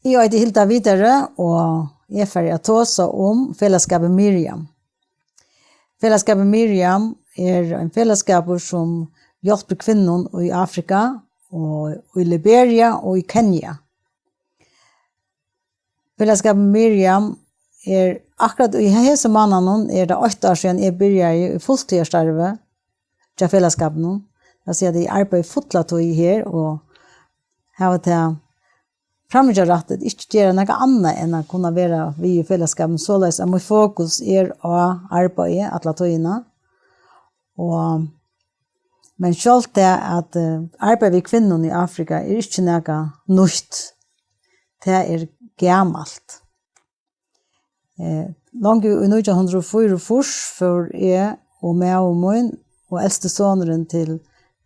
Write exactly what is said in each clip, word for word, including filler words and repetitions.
Eg eiti Hilda Vidare, og eg fari at tosa um felagsskapið Miriam. Felagsskapið Miriam er ein felagsskapur, sum hjálpir kvinnum í Afrika og í Liberia og í Kenya. Felagsskapið Miriam er, akkurát í hesum mánaðinum er tað eitt ár síðan eg byrjaði í fulltíðarstarvi hjá felagsskapinum. Tað vil siga, at eg arbeiði fulla tíð her og havi tað framíhjárætt at ikki gera nakað annað enn at kunna vera við í felagsskapinum, soleiðis at mítt fokus er á arbeiði alla tíðina. Og, men sjálvt tað at, eh, arbeiða við kvinnum í Afrika er ikki nakað nýtt. Tað er gamalt. Eh, longu í nítjan hundrað og fýraogfýrs fór eg og maður mín og elsti sonurin til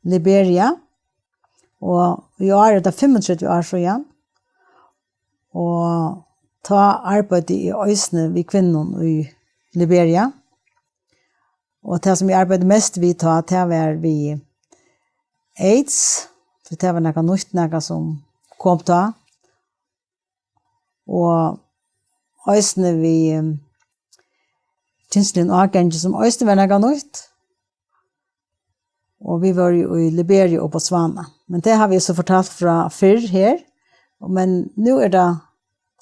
Liberia, og í ár er tað fimmogtretivu ár síðan, og tá arbeiddi eg eisini við kvinnum í Liberia, og tað, sum eg arbeiddi mest við tá, tað var við aids, tí tað var nakað nýtt, nakað sum kom tá, og eisini við, um, kynsligum ágangi, sum eisini var nakað nýtt. Og vit vóru jú í Liberia og Botswana. Men tað havi eg so fortalt frá fyrr her. Men nú er tað,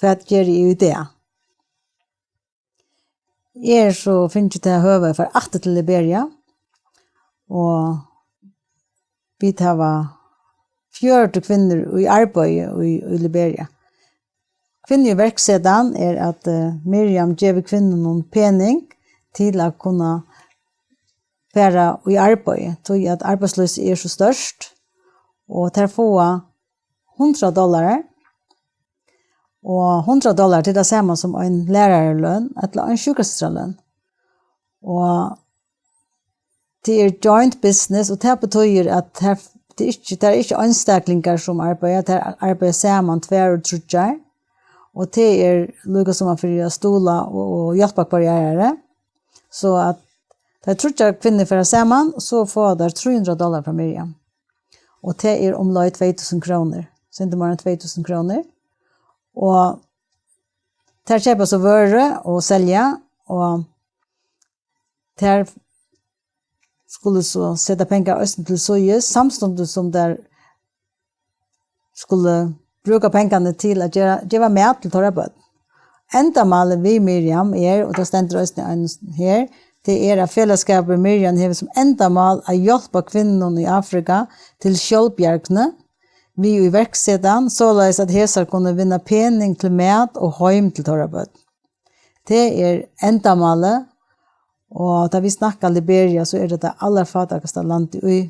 hvat geri eg í dag? Eg eri so fingin tað høvi at fara aftur til Liberia. Og vit hava fjøruti kvinnur í arbeiði í, í Liberia. Kvinnuiverksetan er, at, eh, Miriam gevur kvinnunum pening til at kunna fara í arbeiði, tí at arbeiðsloysið er so stórt, og tær fáa hundrað dollarar, og hundrað dollarar, tað er tað sama sum ein læraraløn ella ein sjúkrasystraløn. Og tað er joint business, og tað betýðir, at tað, tað er ikki, tað er ikki einstaklingar, sum arbeiða, tær arbeiða saman, tvær og tríggjar, og tað er líka sum at fyri at stuðla og, og hjálpa hvørjari aðrari. So at tær tríggjar kvinnur fara saman, so fáa tær trý hundrað dollarar frá Miriam. Og tað er umleið tvey túsund krónur, sindur meira enn tvey túsund krónur. Og tær keypa so vøru og selja, og tær skulu so seta pengar eisini til síðis, samstundis sum tær skulu brúka pengarnar til at gera, geva mat til teirra børn. Endamálið við Miriam er, og tað stendur eisini ein her, tað er, at felagsskapur Miriam hevur sum endamál at hjálpa kvinnum í Afrika til sjálvbjargni við íverksetan, soleiðis at hesar kunnu vinna pening til mat og heim til teirra børn. Tað er endamálið, og tá vit snakka Liberia, so er tað tað allarfátækasta landið í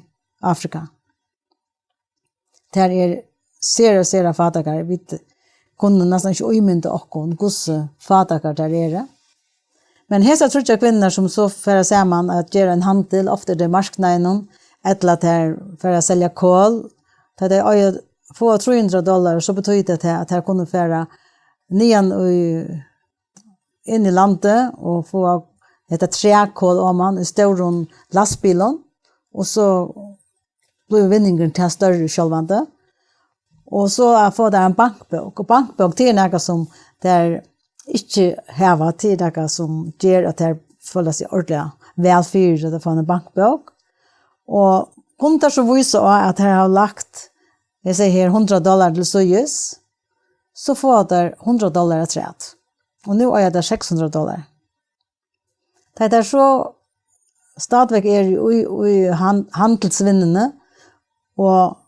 Afrika. Tær eru sera, sera fátækar. Vit kunnu næstan ikki ímynda okkum, hvussu fátækar tær eru. Men hesar tríggjar kvinnur, sum so fara saman at gera ein handil, ofta er tað í marknaðinum, ella tær fara at selja kol, tá tey eiga, fáa trý hundrað dollarar, so betýðir tað, at tær kunnu fara niðan í, inn í landið og fáa hetta trækol oman í stórum lastbilum, og so blívur vinningurin tað størri sjálvandi. Og so at fáa tær ein bankbók. Og bankbók, tað er nakað, sum tær ikki hava, tað er nakað, sum ger, at tær føla seg ordiliga væl fyri at fáa eina bankbók. Og kunnu tær so vísa á, at tær hava lagt, eg sigi her, hundrað dollarar til síðis, so fáa tær hundrað dollarar afturat. Og nú eiga tær seks hundrað dollarar. Tá tær so stadigvæk eru í, í han-, handilsvinnuni, og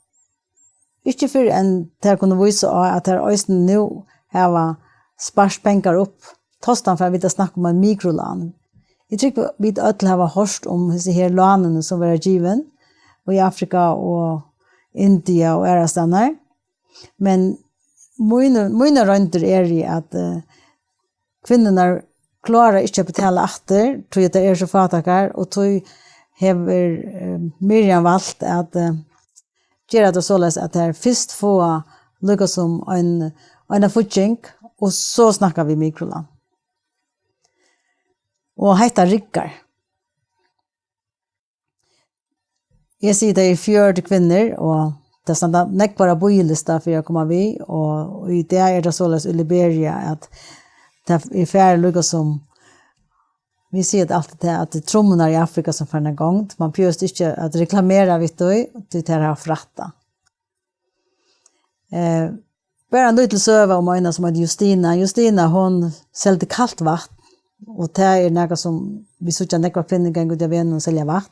ikki fyrr enn tær kunnu vísa á, at tær eisini nú hava spart pengar upp, tostan fara vit at snakka um ein mikrolán. Eg trúgvi, vit øll hava hoyrt um hesi her lánini, sum verða givin í Afrika og India og aðrastaðni. Men míni, mínar royndir eru, at, eh, kvinnurnar klára ikki at betala aftur, tí at tær eru so fátækar, og tí hevur, eh, Miriam valt at, eh, gera tað soleiðis, at tær fyrst fáa líka sum ein, eina fígging, og so snakka vit mikrolán. Og hetta riggar. Eg sigi, tað eru fjøruti kvinnur, og tað standa nógvar á bíðilista fyri at koma við, og í dag er tað soleiðis í Liberia, at tað er farið líka sum, vit siga tað altíð, tað, at tað er trummurnar í Afrika sum fara í gongd. Man behøvist ikki at reklamera við tí, tí tær hava frætt tað. Eh, bara ein lítil søga um eina sum eitur Justina. Justina, hon seldi kalt vatn, og tað er nakað sum vit síggja nógvar kvinnur ganga út á vegnum og selja vatn.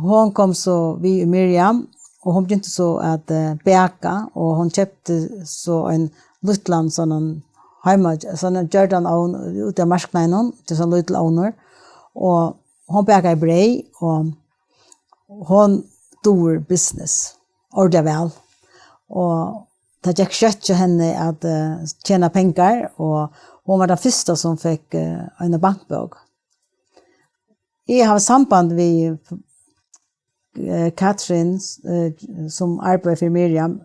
Hon kom so við í Miriam, og hon begynti so at, eh, baka, og hon keypti so ein lítlan sånn heima, sånn gjørdan ovn út av marknaðinum, til sånn lítil ovnur, og hon bakaði breyð, og hon dugir business ordiliga væl, og tað gekk skjótt hjá henni at, eh, tjena pengar, og hon var tann fyrsta sum fekk, eh, eina bankbók. Eg havi samband við, eh, Katrin, eh, sum arbeiðir fyri Miriam,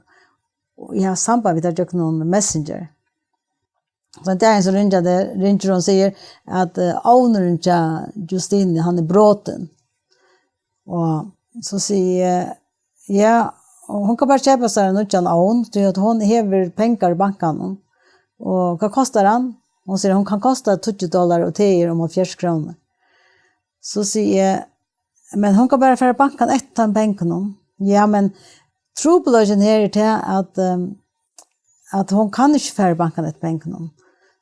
og eg havi samband við hana gjøgnum Messenger. So ein dagin so ringir tað, ringir hon og sigur at, eh, ovnurin hjá Justine, hann er brotin. Og so sigi eg, ja, og hon kann bara keypa sær ein nýggjan ovn, tí at hon hevur pengar í bankanum. Og hvat kostar hann? Hon sigur, hon kann kosta tíggju dollar, og tað er um hálvfjerðs krónur. So sigi eg, men hon kann bara fara í bankan eftir teimum pengunum. Ja, men trupulleikin her er tað, at, ehm, at hon kann ikki fara í bankan eftir pengunum.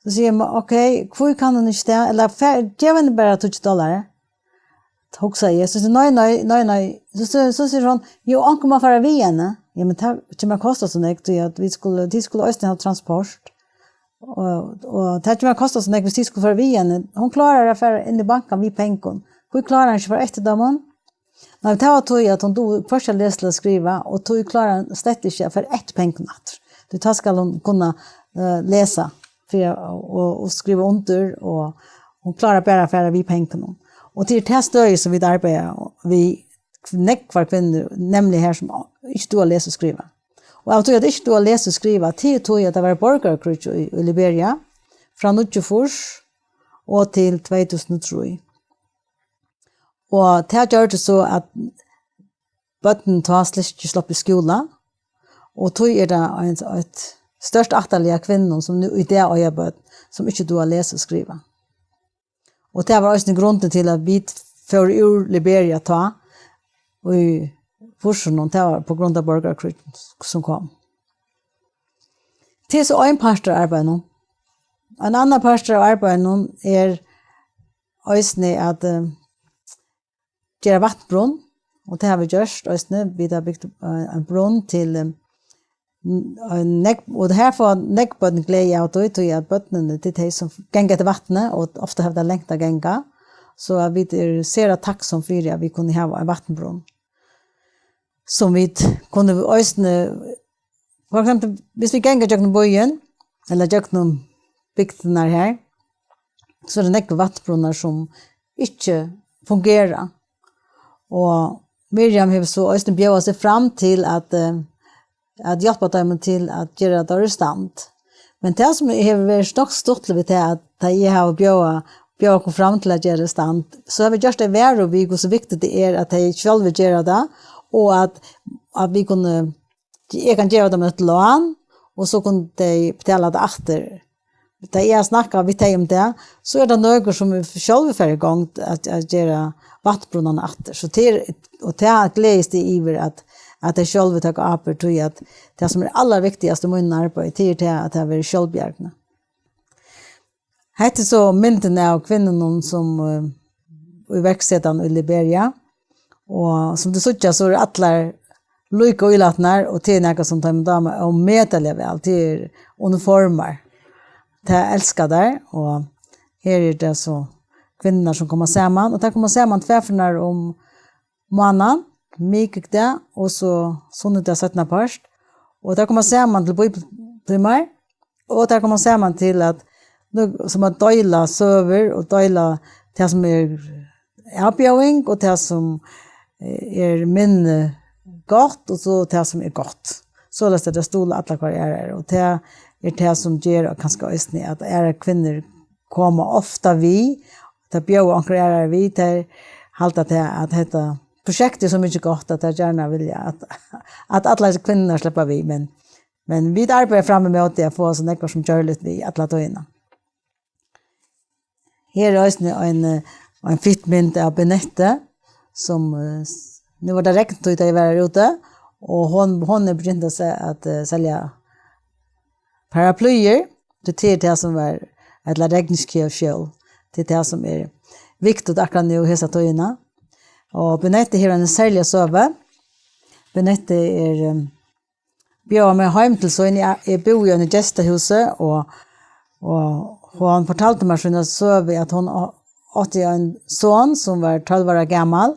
So sigi eg, men ok, hví kann hon ikki tað? Ella fer, gev henni bara tíggju dollarar. Hugsaði eg, so sigi eg, nei, nei, nei, nei. So, so, so sigur hon, jo, onkur má fara við henni. Ja, men tað kemur at kosta so nógv, tí at vit skulu, tit skulu eisini hava transport. Og, og tað kemur at kosta so nógv, viss tit skulu fara við henni. Hon klárar at fara inn í bankan við pengum. Hví klárar hon ikki at fara eftir teimum? Nei, tað var tí, at hon dugir hvørki at lesa ella skriva, og tí klárar hon slett ikki at fara eftir pengum aftur. Tí tá skal hon kunna, eh, lesa fyri at, og, og skriva undir, og hon klárar bara at fara við pengunum. Og til tað støðið sum vit arbeiða við, nógvar kvinnur, nemliga her sum ikki duga at lesa og skriva. Og av tí at ikki duga at lesa og skriva, til tí at tað var borgarakríggj í, í Liberia frá níggjuogfýrs og til tvey túsund og trý. Og tað gjørdi so, at børnini tá slett ikki sluppu í skúla, og tí er tað ein, eitt stórt ættarlið av kvinnum, sum nú í dag eiga børn, sum ikki duga at lesa og skriva. Og tað var eisini grundin til, at vit fóru úr Liberia tá, í fýrsunum, tað var på grund av borgarakríggin, sum kom. Tað er so ein partur av arbeiðinum. Ein annar partur av arbeiðinum er eisini at, eh, gera vatnbrunn, og tað hava vit gjørt eisini. Vit hava bygt, eh, ein brunn til, eh, n-, eh, nógv, og her fáa nógv børn gleði av tí, tí at børnini, tað eru tey sum ganga eftir vatni, og ofta hava tey langt at ganga. So at vit eru sera takksom fyri, at vit kunnu hava ein vatnbrunn, sum vit kunnu eisini, for eksempel, viss vit ganga gjøgnum býin, ella gjøgnum bygdirnar her, so eru nógvir vatnbrunnar, sum ikki fungera. Og Miriam hevur so eisini bjóðað seg fram til at, eh, at hjálpa teimum til at gera teir í stand. Men tað, sum hevur verið nokk stuttligt við tað, at tá eg havi bjóðað, bjóðað okkum fram til at gera í stand, so hava vit gjørt tey varug við, hvussu viktigt tað er, at tey sjálvi gera tað, og at, at vit kunnu, eg kann geva teimum eitt lán, og so kunnu tey betala tað aftur. Tá eg havi snakkað við tey um tað, so er tað nøkur, sum sjálvi fara í gongd at, at gera vatnbrunnarnar aftur. So tað er, og tað gleðist eg yvir, at, at tey sjálvi taka ábyrgd, tí at tað, sum er allarviktigast í mínum arbeiði, tað er tað, at tað verður sjálvbjargni. Hetta er so myndin av kvinnunum, sum, eh, íverksetan í Liberia. Og sum tit síggja, so eru allar líka ílatnar, og tað er nakað, sum teimum dámar ómetaliga væl. Tað er uniformar. Tað elska tær, og her er tað so kvinnurnar, sum koma saman, og tær koma saman tvær ferðir um mánaðin, mikudag og so sunnudag seinnapart. Og tær koma saman til bíbliutímar, og tær koma saman til at, sum at deila søgur og deila tað, sum er avbjóðing, og tað, sum, eh, er minni gott, og so tað, sum er gott. Soleiðis at tær stuðla allar hvørjar aðrar, og tað er tað, sum ger, og kanska eisini, at aðrar kvinnur koma ofta við, tær bjóða onkrar aðrar við, tær halda tað, at hetta Projektið er so mikið gott, at tey gjarna vilja, at, at allar hesar kvinnurnar sleppa við, men, men vit arbeiða fram ímóti at fáa so nógvar sum gjørligt við alla tíðina. Her er eisini ein, eh, ein fitt mynd av Benette, sum, eh, s-, nú var tað regntíð, tá eg var her úti, og hon, hon er begynt at se-, at, eh, selja paraplyer, tí tað er tað sum var, ella regnskjól, tað er tað sum er viktigt akkurát nú hesa tíðina. Og Benette hevur eina serliga søgu. Benette er, um, bjóðaði meg heim til sín. Eg, eg búði í einum gestahúsi, og, og hon fortaldi mær sína søgu, at hon á-, átti ein son, sum var tólv ára gamal,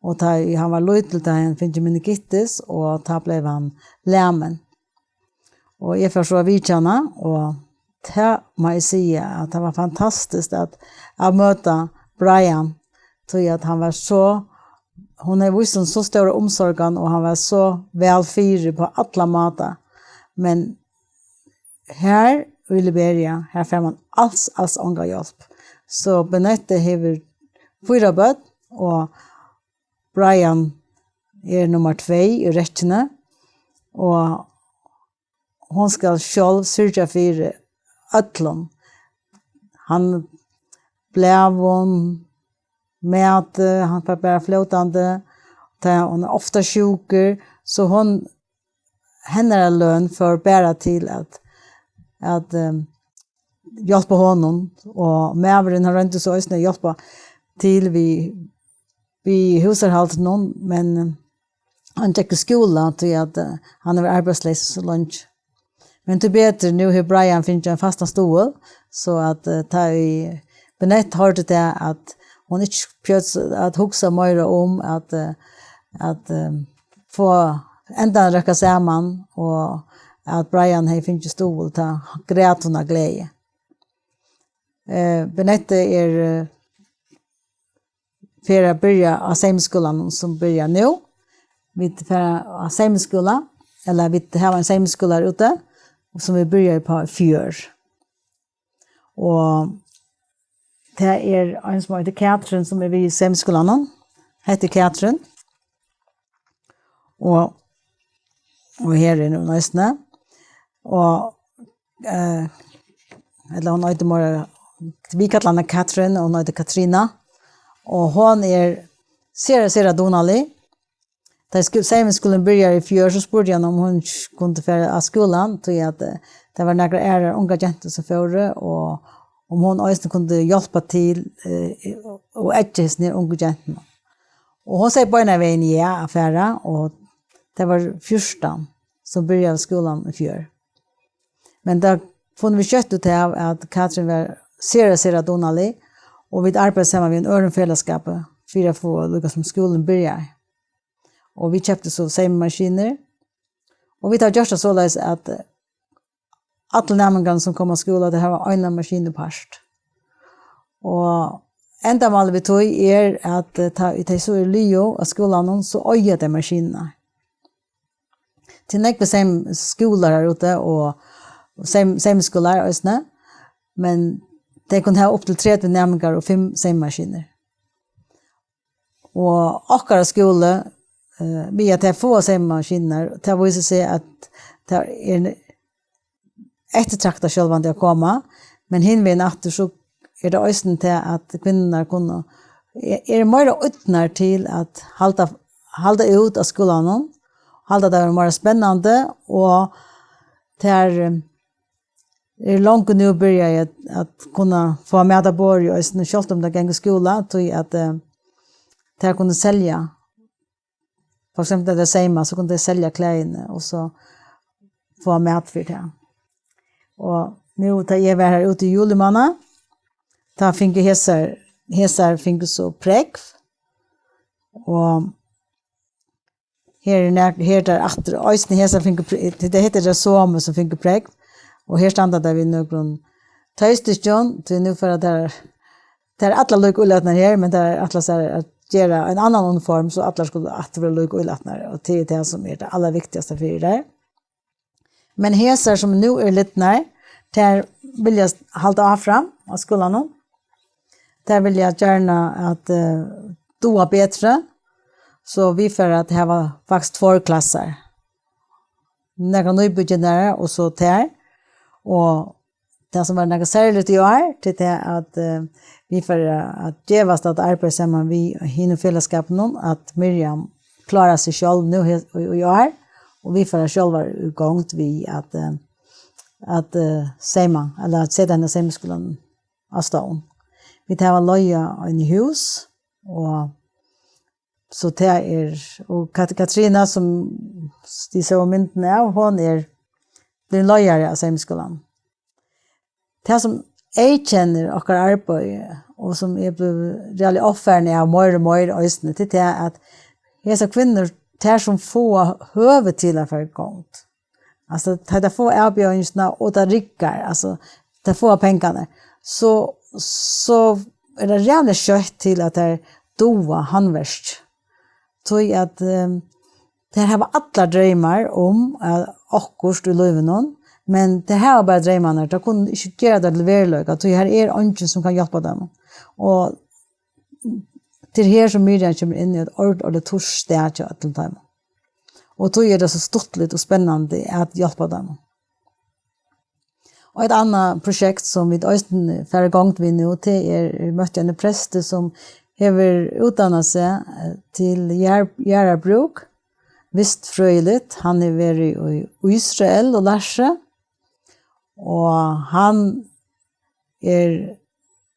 og tá ið hann var lítil, tá hann fingið meningitis, og tá bleiv hann lamin. Og eg fór so at vitja hana, og tað má eg siga, at tað var fantastiskt at, at møta Brian, tí at hann var so, hon hevði víst honum so stóra umsorgan, og hann var so væl fyri på allar mátar. Men her í Liberia, her fær man als, als onga hjálp. So Benette hevur fýra børn, og Brian er nummar tvey í rekkjuni, og hon skal sjálv syrgja fyri øllum. Hann, blæum, mati, hann fær bara flótandi, tá hon er ofta sjúkur, so hon, hennara løn fór bara til at, at, um, hjálpa honum, og maðurin, hann royndi so eisini at hjálpa til við, við húsarhaldinum, men, um, hann gekk í skúla, tí at, eh, hann hevur arbeiðsleysur so leingi. Men tíbetur, nú hevur Brian fingið ein fastan stuðul, so at, eh, tá ið Benette hoyrdi tað, at hon ikki behøvdi at hugsa meira um at, eh, at, eh, fáa endarnar at røkka saman, og at Brian hevði fingið stuðul, tá græt hon av gleði. Eh, Benette er, eh, fer at byrja á seymiskúlanum, sum byrjar nú. Vit fara á seymiskúla, ella vit hava ein seymiskúla har úti, sum vit byrjaðu uppá í fjør. Og tað er ein, sum eitur Katrin, sum er við í seymiskúlanum. Hetta er Katrin. Og, og her er hon eisini. Og, eh, ella hon eitur meira, vit kalla hana Katrin, og hon eitur Katrina. Og hon er sera, sera dugnalig. Tá eg skú-, seymiskúlin byrjaði í fjør, so spurdi eg hana, um hon ikki kundi fara á skúlan, tí at, eh, tað var nakrar aðrar ungar gentur sum fóru, og um hon eisini kundi hjálpa til, eh, og eggja hesum her ungu gentunum. Og hon segði beinanvegin ja at fara, og tað var fjúrtan, sum byrjaðu skúlan í fjør. Men tá funnu vit skjótt út av, at Katrin var sera, sera dugnalig, og vit arbeiddu saman við einum øðrum felagsskapi fyri at fáa líka sum skúlin byrjaði. Og vit keyptu so seymamaskinur, og vit hava gjørt tað soleiðis, at, eh, allir næmingarnir, sum koma á skúla, teir hava eina maskinu part. Og endamálið við tí er, at, eh, tá ið tey so eru liðug á skúlanum, so eiga tey maskinurnar. Tað eru nógvir seym-, skúlar har úti, og, og seym-, seymiskúlar eisini, men tey kunnu hava upp til tretivu næmingar og fimm seymamaskinur. Og okkara skúli, eh, við at tey fáa seymamaskinurnar, tað vísir seg, at tað er eftirtraktað sjálvandi at koma, men hin vegin aftur, so er tað eisini tað, at kvinnurnar kunnu, e-, eru meira ídnar til at halda, halda út á skúlanum, halda tað vera meira spennandi, og tær, eh, eru longu nú byrjaðar at, at kunna fáa mat á borðið eisini, sjálvt um tær ganga í skúla, tí at, eh, tær kunnu selja. For eksempel, tá tær seyma, so kunnu tær selja klæðini og so fáa mat fyri tað. Og nú, tá eg var har úti í julimánað, tá fingu hesar, hesar fingu so prógv, og her er nak-, her er tær aftur, eisini hesar fingu pr-, tað hetta er tað somu sum fingu prógv, og her standa tær við nøkrum toystykkjum, tí nú fara tær, tær eru allar líka ílatnar her, men tær ætla sær at gera ein annan uniform, so allar skulu aftur vera líka ílatnar, og tað er tað sum er tað allarviktigasta fyri tær. Men hesar sum nú eru lidnar, tær vilja halda áfram á skúlanum. Tær vilja gjarna at, eh, duga betri. So vit fara at hava faktiskt tveir klassar. Nakrar nýbyrjarar og so tær. Og tað sum var nakað serligt í ár, tað er tað at, eh, vit fara at gevast at arbeiða saman við hinum felagsskapinum, at Miriam klárar seg sjálv nú he-, í, í ár, og vit fara sjálvar í gongd við at, eh, at, eh, seyma, ella at seta hana seymiskúlan á stovn. Vit hava leigað eini hús, og so tað er, og Kat-, Katrina, sum tit sóu myndina av, hon er blivin leiðari av seymiskúlanum. Tað, sum eyðkennir okkara arbeiði, og sum eg blívi ræðuliga ovfarin av meir og meir eisini, tað er tað, at hesar kvinnur, tær sum fáa høvi til at fara í gongd, altso, tá tær fáa avbjóðingina, og tað riggar, altso, tær fáa pengarnar, so, so er tað ræðuliga skjótt til, at tær duga handverk. Tí at, ehm, tær hava allar dreymar um at okkurt í lívinum, men tær hava bara dreymarnar, tær kunnu ikki gera tað til veruleika, tí har er eingin, sum kann hjálpa teimum. Og tað er her, sum Miriam kemur inn í eitt ordiligt turt stað hjá øllum teimum. Og tí er tað so stuttligt og spennandi at hjálpa teimum. Og eitt annað prosjekt, sum vit eisini fara í gongd við nú, tað er, eg møtti einum presti, sum hevur útdannað seg, eh, til jarð-, jarðarbrúk, vistfrøðiligt. Hann hevur verið í Ísrael og lært seg, og hann er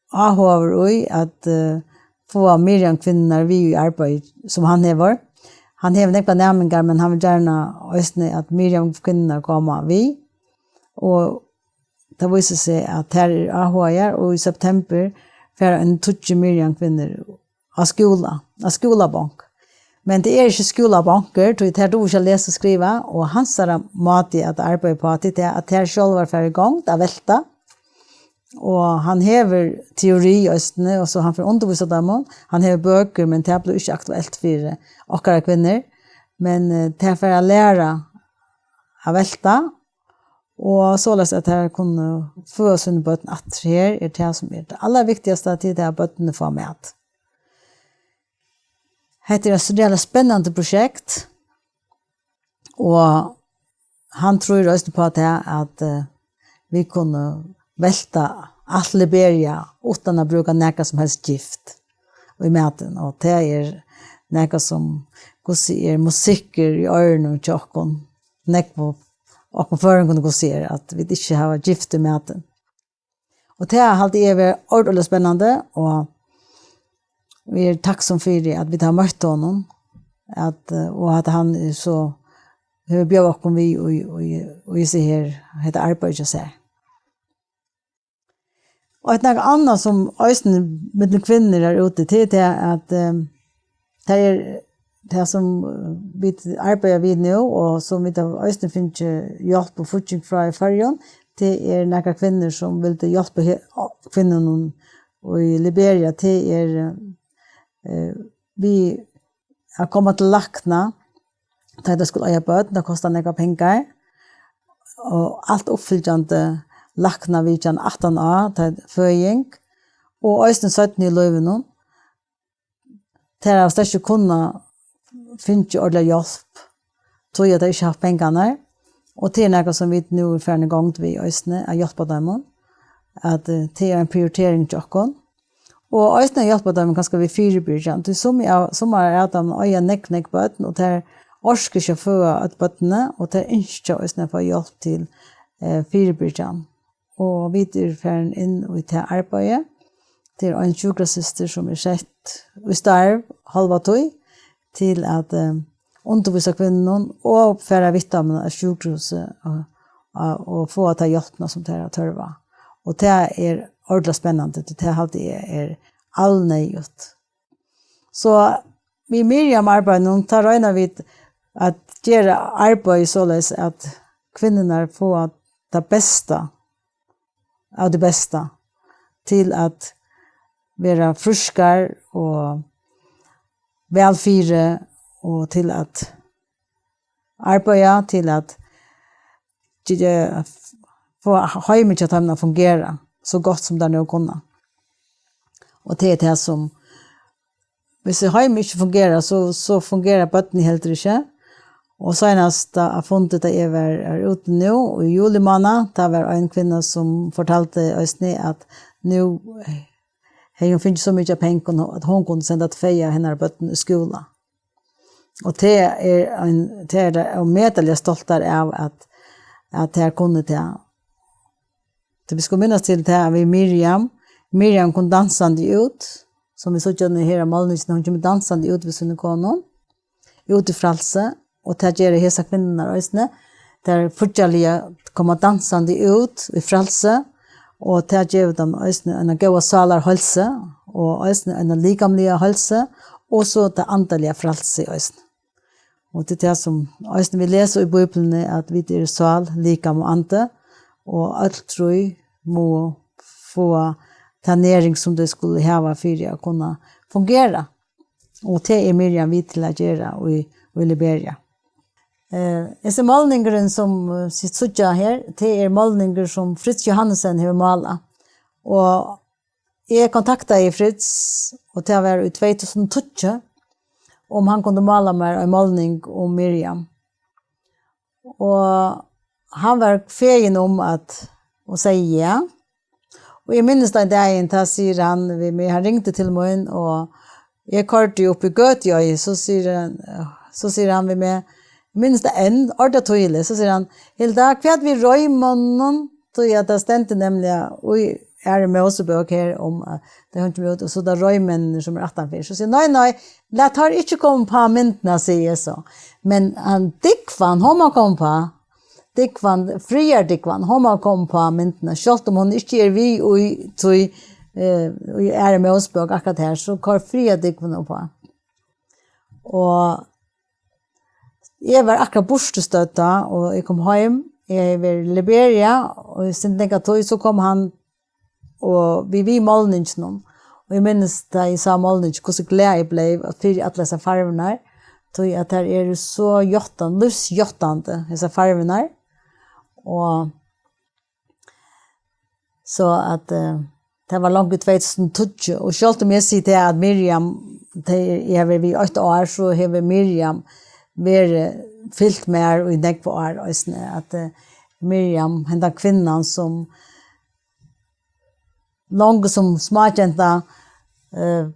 áhugaður í at, eh, fáa Miriam-kvinnurnar við í arbeiði, sum hann hevur. Hann hevur nógvar næmingar, men hann vil gjarna eisini, at Miriam-kvinnurnar koma við. Og tað vísir seg, at tær eru áhugaðar, og í septembur fara eini tíggju Miriam-kvinnur á skúla, á skúlabank. Men tað er ikki skúlabankur, tí tær duga ikki at lesa og skriva, og hansara máti at arbeiða uppá, tað er tað, at tær sjálvar fara í gongd at velta. Og hann hevur teori eisini, og so hann fer at undirvísa teimum. Hann hevur bøkur, men tað blívur ikki aktuelt fyri okkara kvinnur. Men, eh, tær fara at læra at velta, og soleiðis at tær kunnu føða síni børn aftur. Her er tað, sum er tað allarviktigasta, til tað at børnini fáa mat. Hetta er eitt ræðuliga spennandi prosjekt, og hann trýr eisini upp á tað, at, eh, vit kunnu velta alt Liberia uttan at brúka nakað sum helst gift í matin, og tað er nakað, sum hvussu er musikkur í oyrunum hjá okkum, nógv av okkum føroyingum, hvussu er, at vit ikki hava gift í matin. Og tað haldi eg vera ordiliga spennandi, og eg eri takksom fyri, at vit hava møtt honum, at, eh, og at hann er so, hevur bjóðað okkum við í, í, í, í hesi her, hetta arbeiði hjá sær. Og eitt nakað annað, sum eisini millum kvinnur er úti, tað er tað, at, eh, tað er tað, sum, eh, vit arbeiða við nú, og sum vit hava eisini fingið hjálp og fígging frá í Føroyum, tað er nakrar kvinnur, sum vildu hjálpa he-, kvinnunum í Liberia, tað er, eh, við at koma til lækna, tá tey skulu eiga børn, tað kostar nógvar pengar, og alt uppfylgjandi læknavitjan aftan á, tá føðing, og eisini seinni í lívinum. Tær hava slett ikki kunnað fingið ordiliga hjálp, tí at tær ikki havt pengarnar, og tað er nakað, sum vit nú eru farin í gongd við eisini, at hjálpa teimum, at, eh, tað er ein prioritering hjá okkum. Og eisini at hjálpa teimum kanska við fyribyrgjan. Tí sum av, summar av teimum eiga nógv, nógv børn, og tær orka ikki at føða øll børnini, og tær ynskja eisini at fáa hjálp til, eh, fyribyrgjan. Og vit eru farin inn í tað arbeiðið. Tað er ein sjúkrasystir, sum er sett í starv hálva tíð til at, eh, undirvísa kvinnunum og fara við teimum á sjúkrahúsið og, og, og fáa ta hjálpina, sum tær hava tørv á. Og tað er ordiliga spennandi, tí tað haldi eg er alneyðugt. So við Miriam-arbeiðinum, tá royna vit at gera arbeiðið soleiðis, at kvinnurnar fáa tað besta av tí besta til at vera frískar og væl fyri, og til at arbeiða, til at ge-, fáa heimið hjá teimum at fungera so gott, sum tær nú kunna. Og tað er tað, sum Hvis heimið ikki fungerar, so, so fungerar børnini heldur ikki. Og seinasta fundur, tá eg var, er úti nú, í juli mánað, tá var ein kvinna, sum fortaldi eisini, at nú hevði hon fingið so mikið av pengum, at hon kundi senda tvey av hennara børnum í skúla. Og tað er ein, tað er tað ómetaliga stoltar av, at, at tær kunnu tað. Tí vit skulu minnast til tað við Miriam. Miriam kom dansandi út, sum vit síggja nú her á málningini, hon kemur dansandi út við sínum konum, út í frælsi, og tað gera hesar kvinnurnar eisini. Tær fíggjarliga koma dansandi út í frælsi, og tað gevur teimum eisini eina góða sálarheilsu, og eisini eina likamliga heilsu, og so tað andaliga frælsi eisini. Og tað er tað, sum eisini vit lesa í Bíbliuni, at vit eru sál, likam og andi, og øll trý mugu fáa ta næring, sum tey skulu hava fyri at kunna fungera. Og tað er Miriam við til at gera í, í Liberia. Eh, hesin málningurin, sum, eh, sit síggja her, tað er málningur, sum Fritz Johannesen hevur málað. Og eg kontaktaði Fritz, og tað var í tvey túsund og tíggju, um hann kundi mála mær ein málning um Miriam. Og hann var fegin um at, og segði ja. Og eg minnist ein dagin, tá sigur hann við meg, hann ringdi til mín, og eg koyrdi upp í Gøtu, og so sigur hann, so sigur hann við meg, eg minnist tað enn, orðið týðiligt, so sigur hann: "Hilda, hvat við reimunum?" Tí at tað stendur nemliga í Aðru Mósebók her um, at tey hongu út, og so tað reimenninir, sum er aftanfyri. So sigur, "Nei, nei, lat teir ikki koma upp á myndina," sigi eg so. "Men hann dúgvan, hon má koma upp á. Dúgvan, friðardúgvan, hon má koma upp á myndina. Sjálvt um hon ikki er við í, tí, eh, í Aðru Mósebók akkurát her, so koyr friðardúgvan upp á." Og eg var akkurát burturstødd tá, og eg kom heim. Eg hevði verið í Liberia, og í sindur langa tíð, so kom hann og við, við málninginum. Og eg minnist, tá eg sá málningin, hvussu glað eg bleiv fyri allar hesar farvurnar, tí at tær eru so játtan-, lívsjáttandi, hesar farvurnar. Og so at, eh, tað var langt í tvey túsund og tíggju, og sjálvt um eg sigi tað, at Miriam, tey, eg havi verið við eitt ár, so hevur Miriam verið, fylgt mær í nógv ár eisini, at, eh, Miriam, hendan kvinnan, sum longu sum smágenta, eh,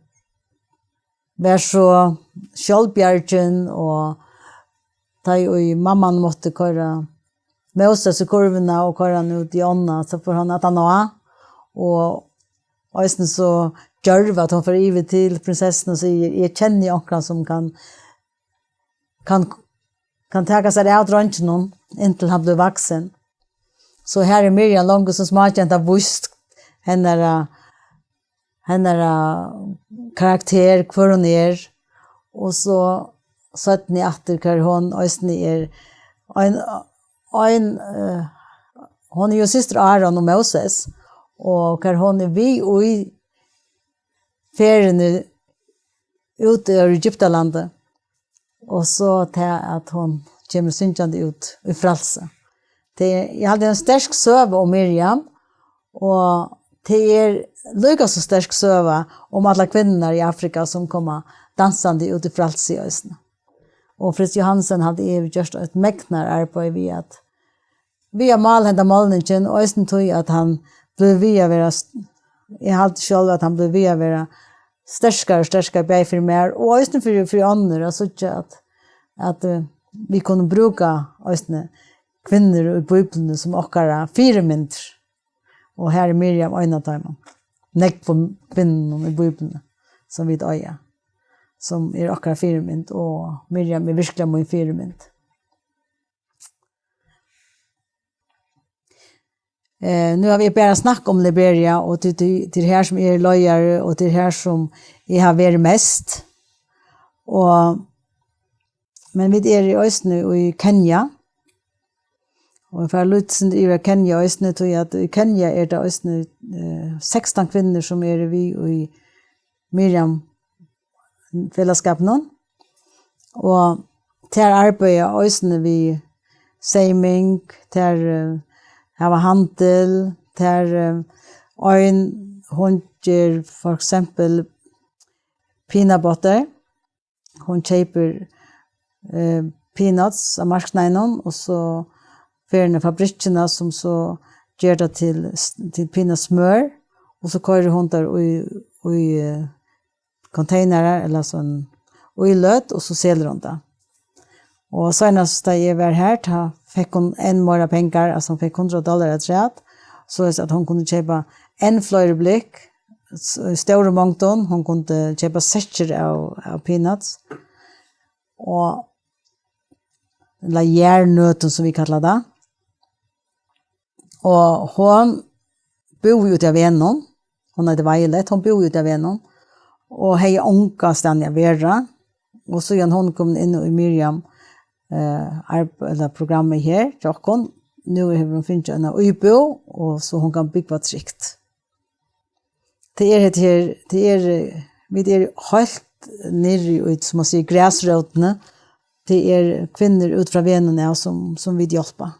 var so sjálvbjargin, og tá ið mamman mátti koyra Móses í kurvina og koyra hann út í ánna, so fór hann aftan á, og eisini so djørv, at hon fer yvir til prinsessuna og sigur: "Eg kenni onkran, sum kann, kann, kann taka sær av dreinginum, inntil hann blívur vaksin." So her er Miriam longu sum smágenta víst hennara, hennara karakter, hvør hon er, og so seinni aftur, hvar hon eisini er ein, ein, eh, hon er jo systir Áron og Móses, og hvar hon er við í ferðini út úr Egyptalandi, og so tað, at hon kemur syngjandi út í frælsi. Tað er, eg haldi, ein sterk søga um Miriam, og tað er líka so sterk søga um allar kvinnurnar í Afrika, sum koma dansandi út í frælsi eisini. Og Fritz Johannesen, haldi eg, hevur gjørt eitt megnar arbeiði við at, við at mála henda málningin, og eisini tí at hann blívur við at vera st-, eg haldi sjálv, at hann blívur við at vera sterkari og sterkari, bæði fyri mær og eisini fyri, fyri onnur, at síggja at, at, eh, vit kunnu brúka eisini kvinnur í Bíbliuni sum okkara fyrimyndir. Og her er Miriam ein av teimum nógvu kvinnunum í Bíbliuni, sum vit eiga, sum er okkara fyrimynd, og Miriam er virkuliga mín fyrimynd. Eh, nú havi eg bara snakka um Liberia, og til, til, til her sum eg eri leiðari, og til her sum eg havi verið mest. Og, men vit eru eisini í Kenya. Og eg fari lítið sindur yvir Kenya eisini, tí at í Kenya er tað eisini, eh, sekstan kvinnur, sum eru við í Miriam felagsskapinum. Og tær arbeiða eisini við seyming, tær, eh, hava handil, tær, eh, ein, hon ger for eksempel peanut butter. Hon keypir, eh, peanuts á marknaðinum, og so fer hon í fabrikkina, sum so ger tað til, til peanut smør, og so koyrir hon tað í, í, eh, containerar, ella sånn, í løt, og so selur hon tað. Og seinast, tá eg var her, tá fekk hon enn meira pengar, altso, hon fekk hundrað dollarar afturat, soleiðis at hon kundi keypa enn fleiri blikk, s-, í stórum mongdum, hon kundi keypa sekkir av, av peanuts, og, ella jarðnøtum, sum vit kalla tað. Og hon búði úti á vegnum, hon eitur Violet, hon búði úti á vegnum og hevði ongastaðni at vera. Og síðan hon kom inn í Miriam, eh, arb-, ella programmið her, hjá okkum, nú hevur hon fingið eina íbúð, og so hon kann búgva trygt. Tað er hetta her, tað er, eh, vit eru heilt niðri í, sum man sigur, grasrótini. Tað er kvinnur út frá vegnum av, sum, sum vit hjálpa.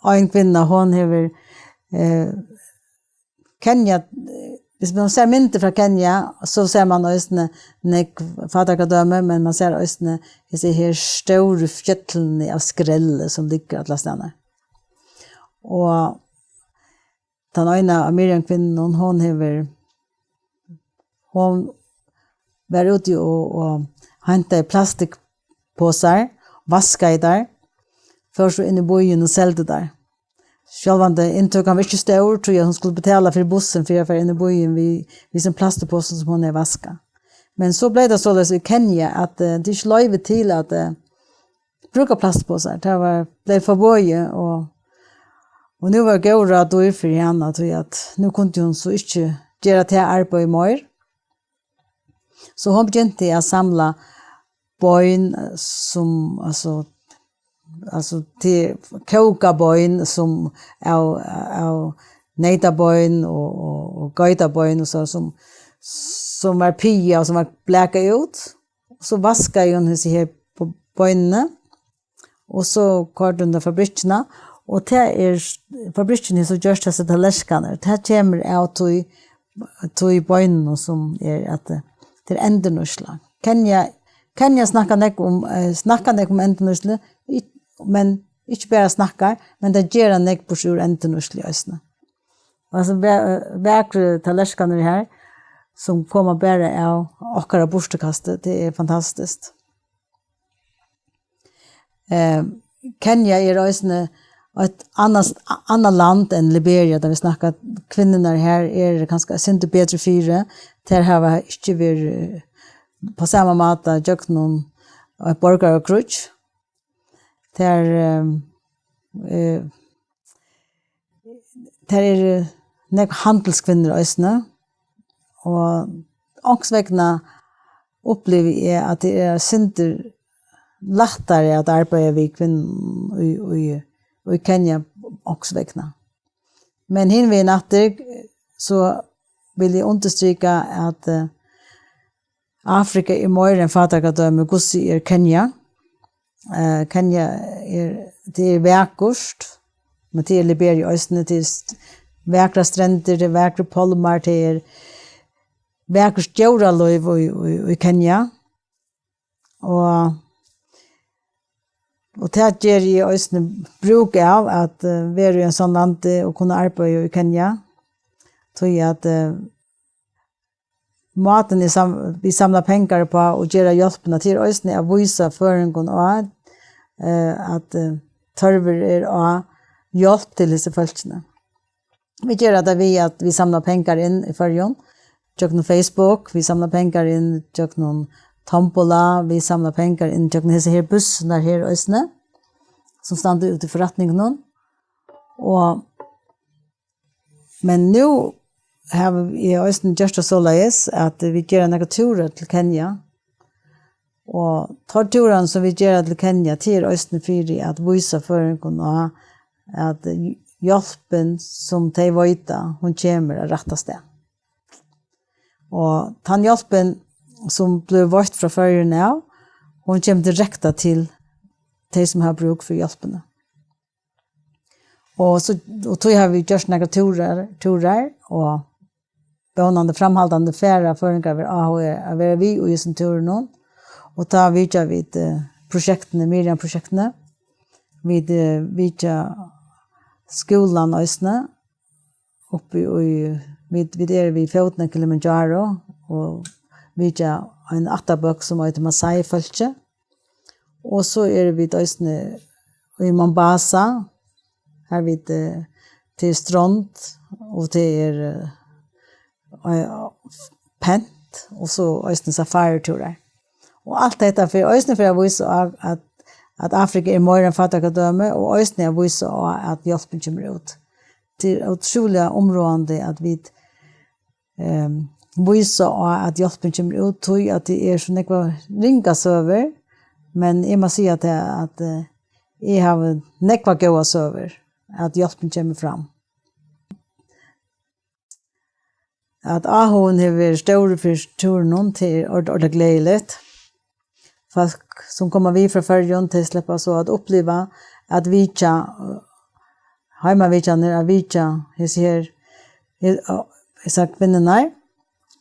Ein kvinna, hon hevur, eh, Kenya, eh, viss man sær myndir frá Kenya, so sær man eisini nógv fátækradømi, men man sær eisini hesi her stóru fjøllini av skrelli, sum liggur allastaðni. Og tann eina av Miriam kvinnunum, hon hevur, hon var úti og, og heintaði plastikkposar, vaskaði teir, fór so inn í býin og seldi teir. Sjálvandi inntøkan var ikki stór, tí at hon skuldi betala fyri bussin fyri at fara inn í býin við, við sín plastikkposa sum hon hevði vaskað. Men so bleiv tað soleiðis í Kenya, at, eh, tað er ikki loyvi til at, eh, brúka plastposar. Tað var, bleiv forboðið, og, og nú var góð ráð dýr fyri hana, tí at nú kundi hon so ikki gera tað arbeiðið meir. So hon begynti at samla bein, eh, sum, altso, altso, til kókað bein, sum av, av neytabein og, og, og geitabein og so, sum, sum var pigað og sum var blakað út. So vaskaði hon hesi her b-, beinini, og so koyrdi hon tað í fabrikkina, og tað er, fabrikkin hevur so gjørt hesar tallerkarnar. Tað kemur av tí, tí beinunum sum er at, eh, tað er endurnýtsla. Kenya, Kenya snakkar nógv um, eh, snakkar nógv um endurnýtslu, ik-, men ikki bara snakkar, men tey gera nógv burtur úr endurnýtslu eisini. Og hesar va-, vakru tallerkarnir her, sum koma bara av okkara burturkasti, tað er fantastiskt. Eh, Kenya er eisini eitt annað, annað land enn Liberia, tá vit snakka, kvinnurnar her eru kanska eitt sindur betri fyri. Tær hava ikki verið, eh, á sama máta gjøgnum eitt borgarakríggj. Tær, eh, eh, tær eru nógv handilskvinnur eisini, og onkursvegna upplivi eg, at tað er eitt sindur lættari at arbeiða við kvinnum í, í, í Kenya onkursvegna. Men hinvegin aftur, so vil eg undirstrika, at, eh, Afrika er meira enn fátækradømi. Hvussu er Kenya? Eh, Kenya er, tað er vakurt, men tað er Liberia eisini. Tað er st-, vakrar strendur, tað er vakrir pálmar, tað er vakurt djóralív í, í, í Kenya. Og, og tað geri eg eisini brúk av, at, eh, vera í ein sånn landi og kunna arbeiða í Kenya. Tí at, eh, mátin er sam-, vit samla pengar uppá og gera hjálpina, tað er eisini at vísa føroyingum á, eh, at, eh, tørvur er á hjálp til hesi fólkini. Vit gera tað við, at vit samla pengar inn í Føroyum, gjøgnum Facebook, vit samla pengar inn gjøgnum tombola, vit samla pengar inn gjøgnum hesar her bussurnar her eisini, sum standa úti í forretningunum. Og, men nú havi eg eisini gjørt tað soleiðis, at vit gera nakrar túrar til Kenya, og teir túrarnir, sum vit gera til Kenya, tað er eisini fyri at vísa føroyingum á, at hjálpin, sum tey veita, hon kemur á rætta stað. Og tann hjálpin, sum blívur veitt frá Føroyum av, hon kemur direkta til tey, sum hava brúk fyri hjálpini. Og so, og tí hava vit gjørt nakrar túrar, túrar, og vónandi framhaldandi fara føroyingar vera áhugaðir at vera við í hesum túrunum. Og tá vitja vit, eh, projektini, Miriam-projektini. Vit, eh, vitja skúlan eisini, uppi í, vit, vit eru við fótin av Kilimanjaro og vitja ein ættarbólk sum eitur Maasai-fólkið. Og so eru vit eisini í Mombasa, har vit, eh, til strond, og til er, eh, pent, og so eisini safaritúrar. Og alt hetta fer eisini fyri at vísa á, at, at Afrika er meira enn fátækradømi, og eisini at vísa á, at hjálpin kemur út. Tað er ótrúliga umráðandi, at vit, ehm, vísa á, at hjálpin kemur út, tí at tað er so nógvar ringar søgur, men eg má siga tað, at, eh, eg havi nógvar góðar søgur, at hjálpin kemur fram. At áhugin hevur verið stórur fyri túrinum, tað er ord-, ordiliga gleðiligt. Fólk, sum koma við frá Føroyum, tey sleppa so at uppliva at vitja, eh, heimavitjanir, at vitja hesi her, he-, eh, hesar kvinnurnar,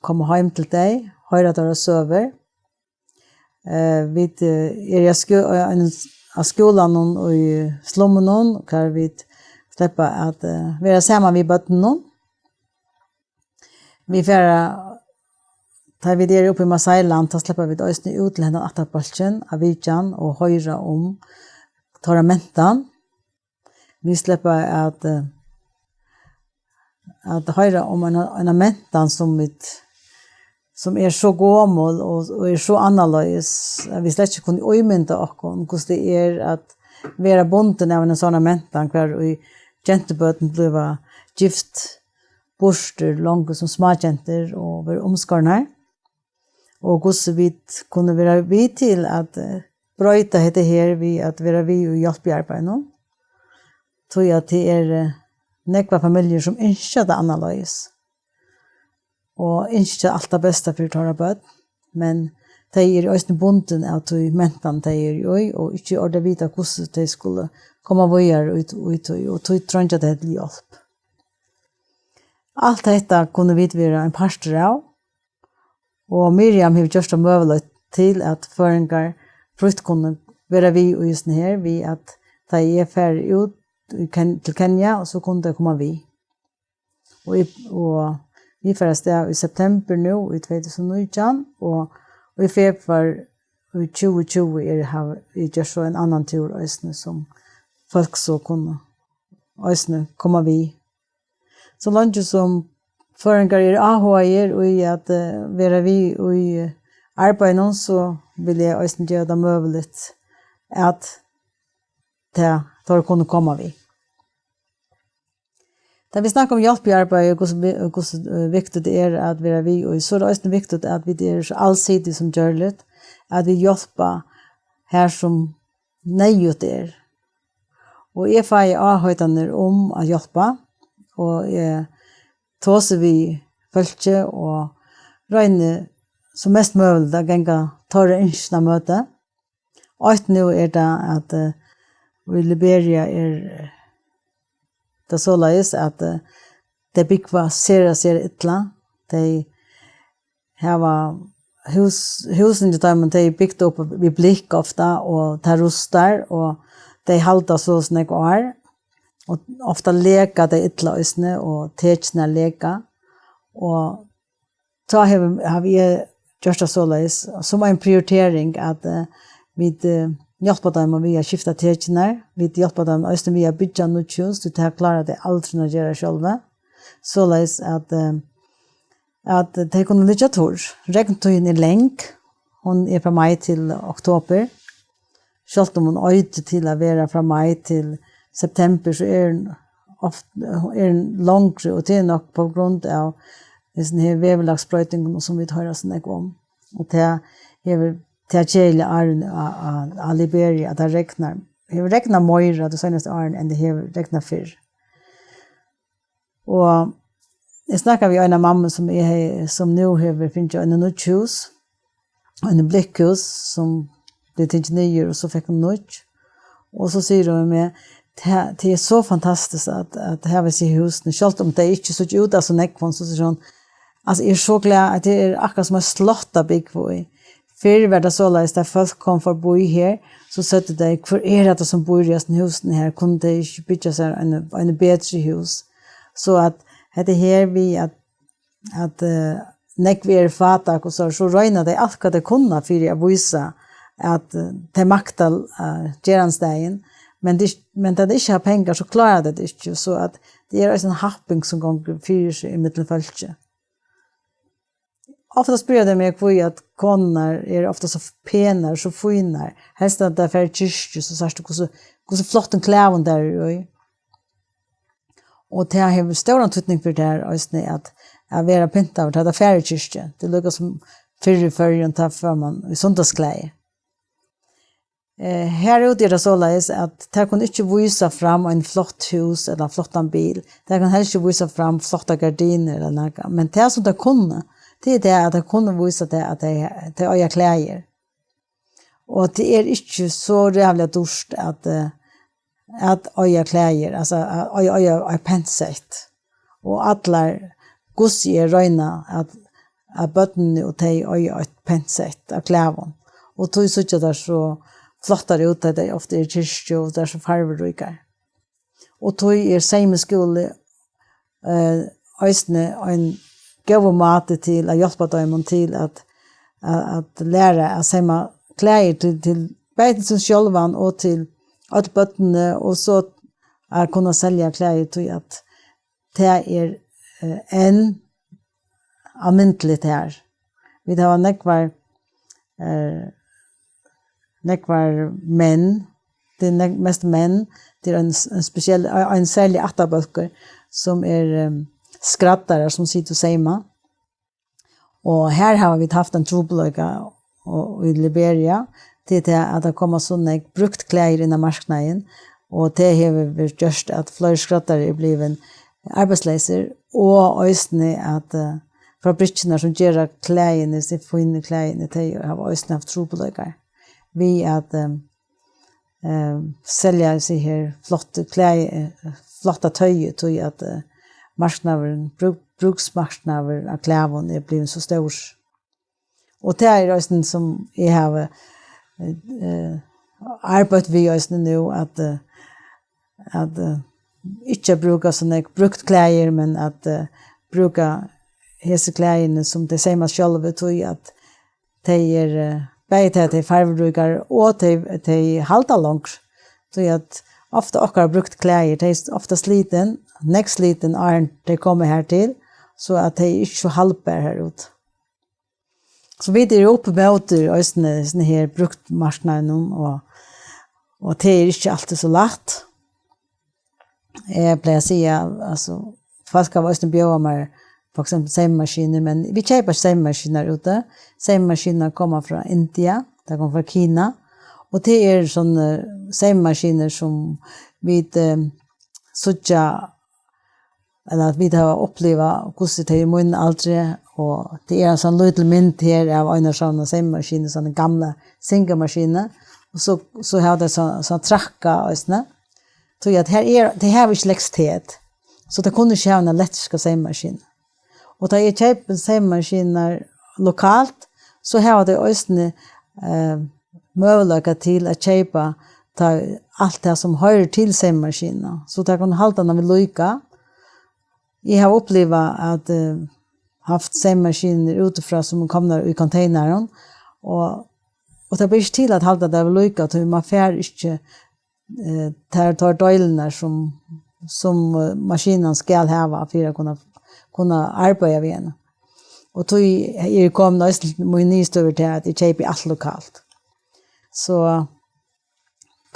koma heim til tey, hoyra teirra søgur. Eh, vit, eh, eru á skú-, eh, ein, á skúlanum í slummunum, har vit sleppa at, eh, vera saman við børnunum. Vit fara, tá vit eru uppi í Maasai-land, tá sleppa vit eisini út til hendan ættarbólkin á vitjan og hoyra um teirra mentan. Vit sleppa at, eh, at hoyra um eina, eina mentan sum vit, sum er so gomul og, og er so annarleiðis, at vit slett ikki kunnu ímynda okkum, hvussu tað er at vera bundin av eina sovorðna mentan, har ið gentubørn blíva gift burtur longu sum smágentur og verða umskornar. Og hvussu vit kunnu vera við til at, eh, broyta hetta her við at vera við í hjálpiarbeiðinum. Tí at tað er, eh, nógvar familjur, sum ynskja tað annarleiðis. Og ynskja alt tað besta fyri teirra børn. Men tey eru eisini bundin av tí mentan, tey eru í, og ikki ordiliga vita, hvussu tey skulu koma víðari í, í tí, og tí treingja tey til hjálp. Alt hetta kunnu vit vera ein partur av, og Miriam hevur gjørt tað møguligt til, at føroyingar frítt kunnu vera við í hesum her, við at tá eg fari út í Ken-, til Kenya, og so kunnu tey koma við. Og í, og vit fara avstað í september nú í tvey túsund og nítjan, og í februar í tjúgu tjúgu er, havi eg gjørt so ein annan túr eisini, sum fólk so kunnu eisini koma við. So leingi sum føroyingar eru áhugaðir í at, eh, vera við í, eh, arbeiðinum, so vil eg eisini gera tað møguligt at tað, teir kunnu koma við. Tá vit snakka um hjálpiarbeiði, hvussu vi-, hvussu, eh, viktigt tað er at vera við í, so er tað eisini viktigt, at vit eru so allsidig sum gjørligt, at vit hjálpa har sum neyðugt er. Og eg fái áheitanir um at hjálpa, og eg tosi við fólki og royni sum mest møguligt at ganga teirra ynskjum á møti. Eitt nú er tað, at, eh, í Liberia er, eh, tað soleiðis, at, eh, tey búgva sera, sera illa. Tey hava hús, húsini hjá teimum, tey eru bygd upp við blikk ofta, og tað rustar, og tey halda so og so nógv ár. Og ofta leka tey illa eisini, og tekjurnar leka. Og tá hevur, havi eg gjørt tað soleiðis, sum ein prioritering, at, eh, vit, eh, hjálpa teimum við at skifta tekjurnar, vit hjálpa teimum eisini við at byggja nýggj hús, tí tað klára tey aldrin at gera sjálvi. Soleiðis at, eh, at tey kunnu liggja turr. Regntíðin er long, hon er frá mai til oktober. Sjálvt um hon eitur til at vera frá mai til september, so er hon oft, er hon longri, og tað er nokk på grund av hesum her veðurlagsbroytingum, sum vit hoyra so nógv um. Og tað hevur tað keðiliga árini á, á, á Liberia, at tað regnar, hevur regnað meira tey seinastu árini, enn tað hevur regnað fyrr. Og eg snakkaði við eina mammu, sum eg hevði, sum nú hevur fingið eini nýggj hús, eini blikkhús, sum bleiv tikin niður, og so fekk hon nýggj. Og so sigur hon við meg: "Tað, tað er so fantastiskt at, at hava hesi húsini, sjálvt um tey ikki síggja út av so nógvum", so sigur hon, Altso, eg eri so glað, at tað er akkurát sum eitt slott at búgva í. Fyrr var tað soleiðis, at fólk komu forbí her, so søgdu tey: "Hvør er hetta, sum býr í hesum húsunum her? Kunnu tey ikki byggja sær eini, eini betri hús?" So at hetta her við at, at, eh, nógv eru fátæk og so, so royna tey alt, hvat tey kunnu, fyri at vísa, at, eh, tey makta, eh, gerandisdagin. Men tey, men tá tey ikki hava pengar, so klára tey tað ikki. So at tað er eisini ein happing, sum gongur fyri seg ímillum fólki. Ofta spyrja tey meg, hví at konurnar eru ofta so penar, so fínar. Helst at tær fara í kirkju, so sært tú, hvussu, hvussu flottum klæðum tær eru í. Og tað hevur stóran týdning fyri tær eisini at, at vera pyntaður, tá tær fara í kirkju. Tað er líka sum fyrr í Føroyum, tá fór man í sundagsklæði. Eh, her úti er tað soleiðis, at tær kunnu ikki vísa fram ein flott hús ella ein flottan bil. Tær kunnu helst ikki vísa fram flottar gardinur ella nakað. Men tað, sum tær kunnu, tað er tað, at tær kunnu vísa tað, at tey, tey eiga klæðir. Og tað er ikki so ræðuliga dýrt at, eh, at eiga klæðir, altso, at eiga, eiga eitt pent sett. Og allar, hvussu eg royna at, at børnini og tey eiga eitt pent sett av klæðum. Og tí síggja tær so flottar út, tá tey ofta eru í kirkju, og tær so farveríkar. Og tí er seymiskúli, eh, eisini ein góður máti til at hjálpa teimum til at, at, at læra at seyma klæðir til, til bæði til seg sjálvan og til øll børnini, og so at kunna selja klæðir, tí at tað er, eh, enn almindeligt her. Vit hava nógvar, eh, nógvar menn, tað er nógv-, mest menn, tað er ein, ein spesiell, ein serlig ættarbólkur, sum er, eh, skræddarar, sum sita og seyma. Og her hava vit havt ein trupulleika og, í Liberia, til tað at tað koma so nógv brúkt klæðir inn á marknaðin, og tað hevur verið gjørt, at fleiri skræddarar eru blivin arbeiðsleysir, og eisini at, eh, fabrikkirnar, sum gera klæðini, so fínu klæðini, tey hava eisini havt trupulleikar við at, eh, eh, selja seg her flottu klæði, eh, flotta toyið, tí at, eh, marknaðurin, brúk-, brúksmarknaður av klæðum er blivin so stórur. Og tað er eisini, sum eg havi, eh, arbeitt við eisini nú, at, eh, at, eh, ikki at brúka so nógv brúkt klæðir, men at, eh, brúka hesi klæðini, sum tey seyma sjálvi, tí at tey eru, eh, bæði tey, tey farveríkar, og tey, tey halda longri. Tí at ofta okkara brúkt klæðir, tey eru ofta slitin, nógv slitin, áðrenn tey koma her til, so at tey eru ikki so haldbar her úti. So vit eru uppi móti eisini, eisini her brúktmarknaðinum, og, og tað er ikki altíð so lætt. Eg plagi at siga, altso, fólk hava eisini bjóðað mær, for eksempel, seymamaskinur, men vit keypa ikki seymamaskinur úti. Seymamaskinurnar koma frá India, tær koma frá Kina, og tað eru sovorðnar, eh, seymamaskinur, sum vit, eh, síggja, ella at vit hava upplivað, hvussu tey í mínum aldri, og tað er ein sovorðin lítil mynd her av einari sovorðnari seymamaskinur, sovorðnari gamlari syngemaskinu, og so, so hava tey so, so traðkað eisini. Tí at her er, tey hava ikki elektrisitet, so tey kunnu ikki hava eina elektriska seymaskinu. Og tá eg keypi seymamaskinur lokalt, so hava tey eisini, eh, møguleika til at keypa tá alt tað, sum hoyrir til seymamaskinuna, so tey kunnu halda hana við líka. Eg havi upplivað at, eh, havt seymamaskinur útifrá, sum eru komnar í konteynarum, og, og tað ber ikki til at halda tað við líka, tí man fær ikki, eh, tær, tær deilirnar, sum, sum, eh, maskinan skal hava fyri at kunna, kunna arbeiða við henni. Og tí eri eg komin eisini til mín niðurstøðu til, at eg keypi alt lokalt. So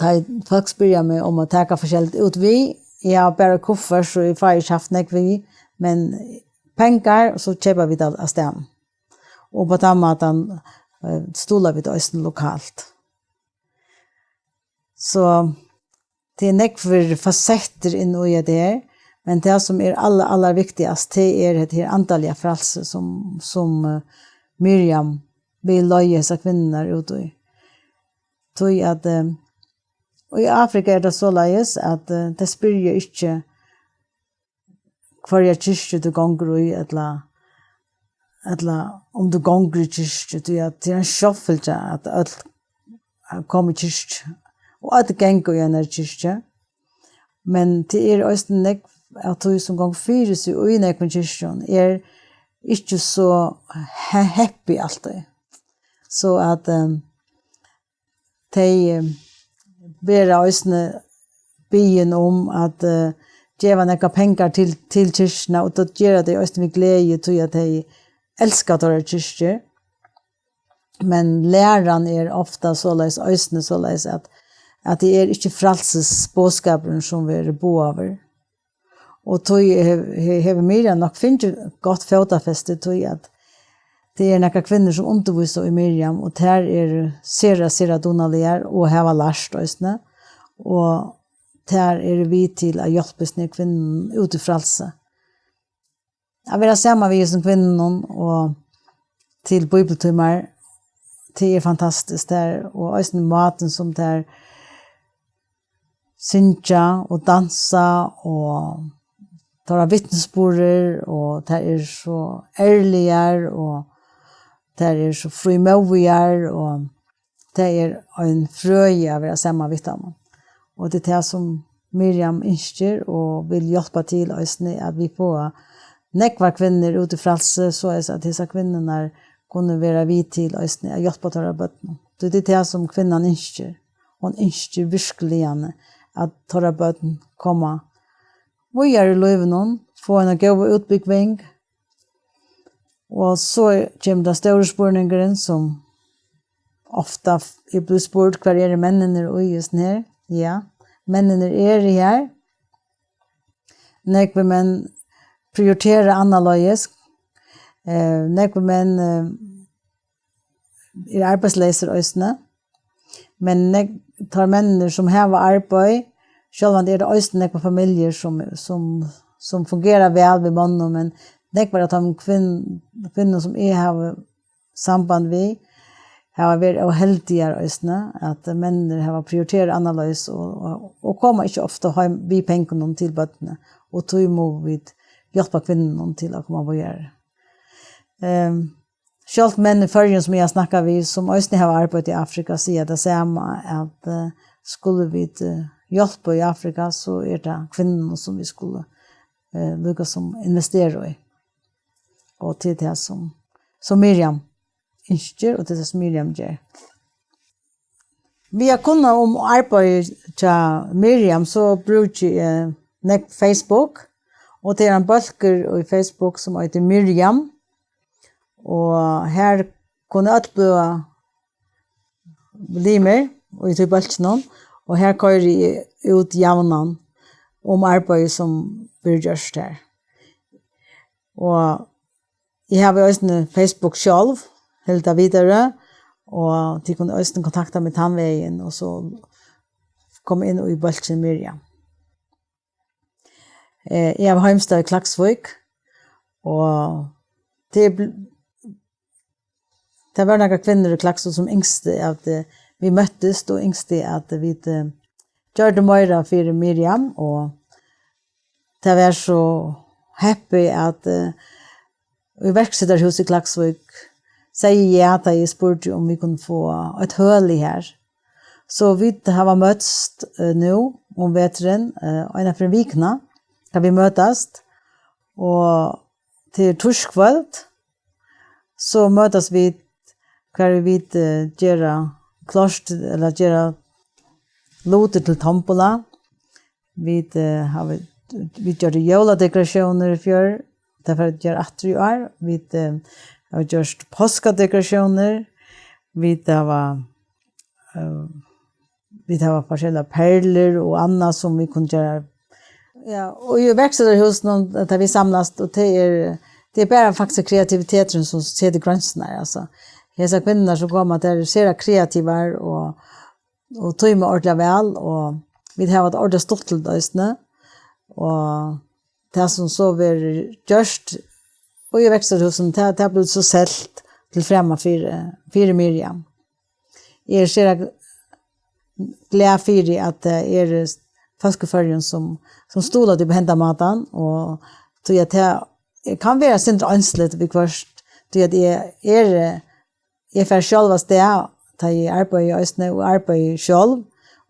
tá ið fólk spyrja meg um at taka forskelligt út við, eg havi bara kuffert, so eg fái ikki havt nógv við, men pengar, so keypa vit av, av staðnum. Og á tann mátan, eh, stuðla vit eisini lokalt. So tað er nógvir fasettir inn í hetta her, men tað, sum er allar, allar viktigast, tað er hetta her andaliga frælsi, sum, sum, eh, Miriam vil leiða hesar kvinnurnar út í. Tí at, eh, í Afrika er tað soleiðis, at, eh, tey spyrja ikki, hvørja kirkju tú gongur í, ella, ella um tú gongur í kirkju, tí at tað er ein sjálvfylgja, at øll koma í kirkju, og øll ganga í einari kirkju. Men tað er eisini nógv av tí, sum gongur fyri seg í nógvum kirkjum, er ikki so he-, happy altíð. So at, ehm, tey, ehm, verða eisini biðin um at, eh, geva nakrar pengar til, til kirkjuna, og tað gera tey eisini við gleði, tí at tey elska teirra kirkjur. Men læran er ofta soleiðis, eisini soleiðis, at, at tað er ikki frælsisboðskapurin, sum verður boðaður. Og tí he-, he-, hevur Miriam nokk fingið gott fótafesti, tí at tað eru nakrar kvinnur, sum undirvísa í Miriam, og tær eru sera, sera dugnaligar og hava lært eisini. Og tær eru við til at hjálpa hesum kvinnum út í frælsi. At vera saman við hesum kvinnum og til bíbliutímar, tað er fantastiskt har, og eisini mátin, sum tær syngja og dansa, og teirra vitnisburður, og tær eru so ærligar, og tær eru so frímóðigar, og tað er ein frøði at vera saman við teimum. Og tað er tað, sum Miriam ynskir og vil hjálpa til eisini, at vit fáa nógvar kvinnur út í frælsi, soleiðis at hesar kvinnurnar kunnu vera við til eisini at hjálpa teirra børnum. Tí tað er tað, sum kvinnan ynskir. Hon ynskir virkliga, at teirra børn koma víðari í lívinum, fáa eina góða útbúgving. Og so kemur tann stóri spurningurin, sum ofta f-, eg blívi spurd: "Hvar eru menninir í hesum her?" Ja, menninir eru her. Nógvir menn prioritera annarleiðis. Eh, nógvir menn, eh, eru arbeiðsleysir eisini. Men nógv-, teir menninir, sum hava arbeiði, sjálvandi er tað eisini nógvar familjur, sum, sum, sum fungera væl við monnum, men nógvar av teimum kvinn-, kvinnum, sum eg havi samband við, hava verið óheldigar eisini, at menninir hava prioriterað annarleiðis og, og, og koma ikki ofta heim við pengunum til børnini, og tí mugu vit hjálpa kvinnunum til at koma víðari. Ehm, sjálvt menn í Føroyum, sum eg havi snakkað við, sum eisini hava arbeitt í Afrika, siga tað sama, at, eh, skulu vit, eh, hjálpa í Afrika, so er tað kvinnunum, sum vit skulu, eh, líka sum investera í. Og til tað, sum, sum Miriam ynskir, og til tað, sum Miriam ger. Við at kunna um arbeiðið hjá Miriam, so brúki eg nógv Facebook, og tað er ein bólkur í Facebook, sum eitur Miriam, og har kunnu øll blíva limir í tí bólkinum, og har koyri eg út javnan um arbeiðið, sum verður gjørt har. Og eg havi eisini Facebook sjálv, Hilda Viderø, og tit kunnu eisini kontakta meg tann vegin, og so koma inn í bólkin Miriam. Eh, eg havi heimstað í Klaksvík, og tað er bl-, tað vóru nakrar kvinnur í Klaksvík, sum ynsktu, at, eh, vit møttust, og ynsktu, at vit, eh, gjørdu meira fyri Miriam, og tað var so heppið, at, eh, Íverksetarahúsið í Klaksvík segði ja, tá eg spurdi, um vit kunnu fáa eitt høli har. So vit hava møtst, eh, nú um veturin, eh, eina ferð um vikuna, tá vit møtast, og til týskvøld, so møtast vit, har vit, eh, gera klárt, ella gera lutir til tombola. Vit, eh, hava, vit gjørdu jóladekoratiónir í fjør. Tað fara vit at gera aftur í ár. Vit, eh, hava gjørt páskadekoratiónir. Vit hava, eh, vit hava forskelligar perlur og annað, sum vit kunnu gera. Ja, og í Íverksetarahúsinum, tá vit samlast, og tað er, tað er bara faktiskt kreativiteturin, sum setir greinsirnar, altso. Hesar kvinnurnar, sum koma, tær eru sera kreativar og, og tíma ordiliga væl, og vit hava tað ordiliga stuttligt eisini. Og tað, sum so verður gjørt í Íverksetarahúsinum, tað, tað blívur so selt til frama fyri, fyri Miriam. Eg eri sera glað fyri, at tað eru fólk í Føroyum, sum, sum stuðla tí á hendan mátan, og tí at tað kann vera eitt sindur einsligt viðhvørt, Tí at eg eri, eg fari sjálv avstað, tá eg arbeiði eisini og arbeiði sjálv,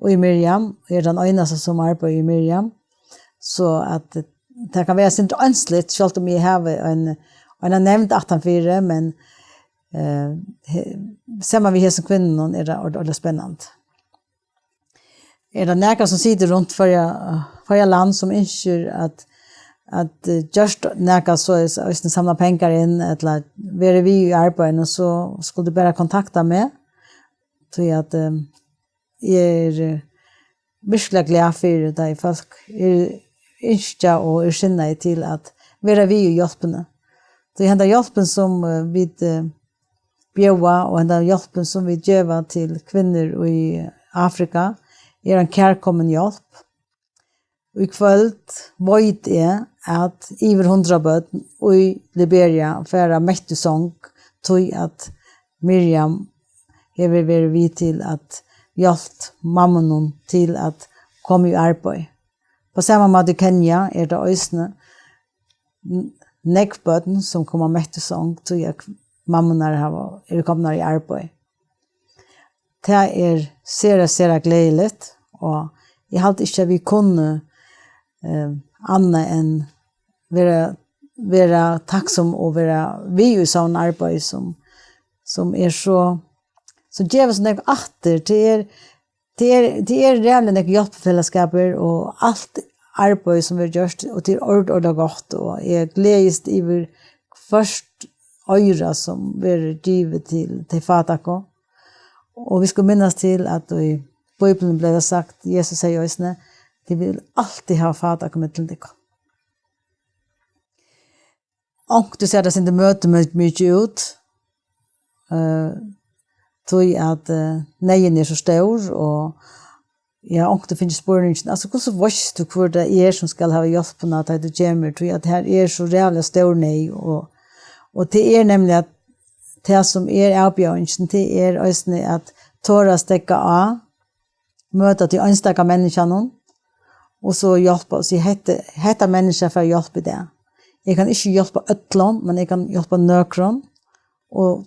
og í Miriam, eg eri tann einasta, sum arbeiðir í Miriam, so at tað kann vera eitt sindur einsligt, sjálvt um eg havi ein, eina nevnd aftanfyri, men, eh, he-, saman við hesum kvinnunum er tað ord-, ordiliga spennandi. Er tað nakar, sum situr runt Føroya, Føroya land, sum ynskir at, at, eh, gjørt nakað soleiðis, eisini samla pengar inn, ella verið við í arbeiðinum, so skuldi bara kontakta meg, tí at, eh, eg eri, eh, virkuliga glað fyri, tá ið fólk er, ynskja og er sinnaði til at vera við í hjálpini. Tí henda hjálpin, sum, eh, vit, eh, bjóða, og henda hjálpin, sum vit geva til kvinnur í Afrika, er ein kærkomin hjálp. Í kvøld veit eg, at yvir hundrað børn í Liberia fara mett í song, tí at Miriam hevur verið við til at hjálpt mammunum til at koma í arbeiði. Á sama máta í Kenya er tað eisini n-, nógv børn, sum koma mett í song, tí at mammurnar hava, eru komnar í arbeiði. Tað er sera, sera gleðiligt, og eg haldi ikki, at vit kunnu, eh, annað enn vera, vera takksom og vera við í sovorðnum arbeiði, sum, sum er so, sum gevur so nógv aftur. Tað er, tað er, tað er ræðuliga nógv hjálparfelagsskapir og alt arbeiði, sum verður gjørt, og tað er ord-, ordiliga gott, og eg gleðist yvir hvørt oyra, sum verður givið til tey fátæku. Og vit skulu minnast til, at í Bíbliuni bleiv tað sagt, Jesus segði eisini, "Tit vil altíð hava fátæku millum tykkum." Onkuntíð sær tað sindur møti-, mø-, mikið út, eh, tí at, eh, neyðin er so stór, og eg havi onkuntíð fingið spurningin, altso, hvussu veitst tú, hvør tað er, sum skal hava hjálpina, tá tú kemur, tí at her er so ræðuliga stór neyð, og, og tað er nemliga at tað, sum er avbjóðingin, tað er eisini at tora at steðga á, møta tí einstaka menniskjanum, og so hjálpa og siga, "Hetta, hetta menniskja fær hjálp í dag. Eg kann ikki hjálpa øllum, men eg kann hjálpa nøkrum." Og,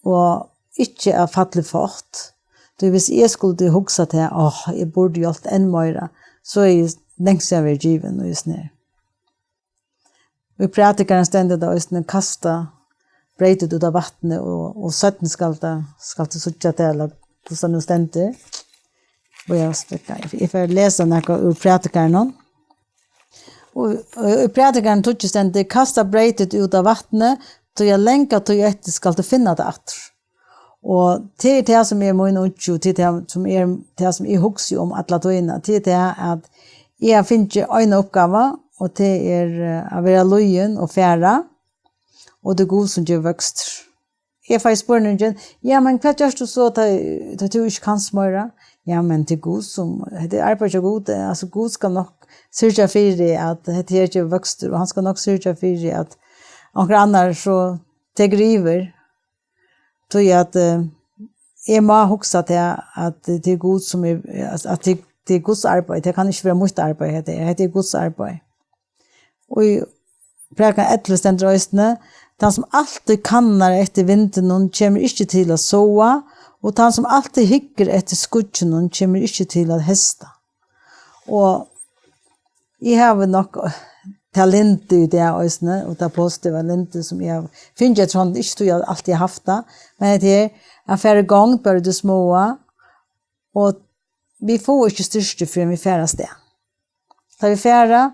og ikki at falla í fátt. Tí hvis eg skuldi hugsa til, "Áh, eg burdi hjálpt enn meira", so er eg langt síðan verið givin og júst nær. Og í Prædikaranum stendur tað eisini, "Kasta breytið út á vatnið, og, og seinni skal tað, skalt tú síggja tað", ella hvussu tað nú stendur. Og eg skal, eg fari at lesa nakað úr Prædikaranum. Og, og í Prædikaranum tíggju stendur, "Kasta breytið út á vatnið, tí at langa tíð eftir skalt tú finna tað aftur." Og tað er tað, sum er mín uggi, og tað er tað, sum er tað, sum eg hugsi um alla tíðina. Tað er tað, at eg havi fingið eina uppgávu, og tað er, eh, at vera lýðin og fara, og tað er Gud, sum gevur vøkstur. Eg fái spurningin, "Ja, men hvat gert tú so, tá, tá tú ikki kanst meira?" Ja, men tað er Gud, sum, hetta er arbeiði hjá Gud, eh, altso, Gud skal nokk syrgja fyri, at hetta her gevur vøkstur, og hann skal nokk syrgja fyri, at onkur annar so tekur yvir. Tí at, eh, eg má hugsa tað, at tað er Gud, sum er, at tað, tað er Guds arbeiði. Tað kann ikki vera mítt arbeiði, hetta er, hetta er Guds arbeiði. Og í Prædikan ellivu stendur eisini, "Tann sum altíð kannar eftir vindinum, kemur ikki til at sáa, og tann sum altíð hyggur eftir skýggjunum, kemur ikki til at heysta." Og eg havi nokk tað lyndi í dag eisini, og tað positiva lyndi, sum eg havi fingið eftir honum, ikki tí eg altíð havi havt tað, men hetta er at fara í gongd bara í tí smáa, og vit fáa ikki styrki, fyrr enn vit fara avstað. Tá vit fara,